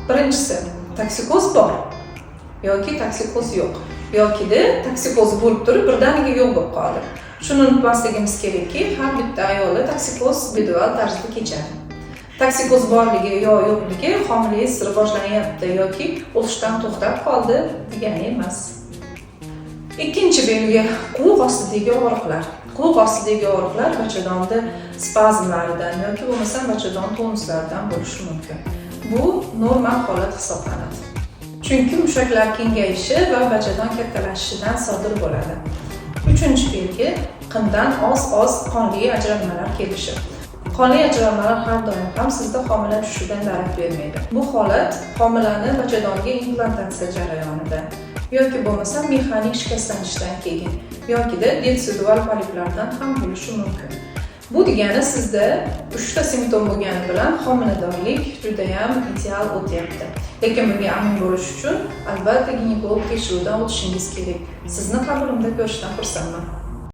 Birinchisi, toksikoz bor yoki toksikoz yo'q, yokida toksikoz bo'lib turib birdaniga yo'q bo'lib qoldi. Shuni unutmasligimiz kerakki, har bitta ayolda toksikoz individual tarzda kechadi. Toksikoz borligi yo yo'qligi homilangiz rivojlanyapti yoki o'sishdan to'xtab qoldi degani emas. Ikkinchi belgi, quviq ostidagi og'riqlar. Quviq ostidagi og'riqlar bachadonda spazmlaridan yoki bo'lmasam bachadon tonuslaridan bo'lishi mumkin. Bu normal holat hisoblanadi. Chunki mushaklar kengayishi va bachadon kattalashishidan sodir bo'ladi. Uchinchi belgi, qindan oz-oz qonli ajralmalar kelishi. Qonli ajralmalar har doim ham sizda homila tushishidan darak bermaydi. Bu holat homilani bachadonga implantatsiya jarayonida yoki bo'lmasam mexanik shikastlanishdan keyin yokida detsidual poliplardan ham bo'lishi mumkin. Bu degani sizda 3 ta simptom bo'lgani bilan homiladorlik judayam ideal o'tyapti. Lekin bunga amin bo'lish uchun albatta ginekolog tekshiruvidan o'tishingiz kerak. Sizni qabulimda ko'rishdan xursandman.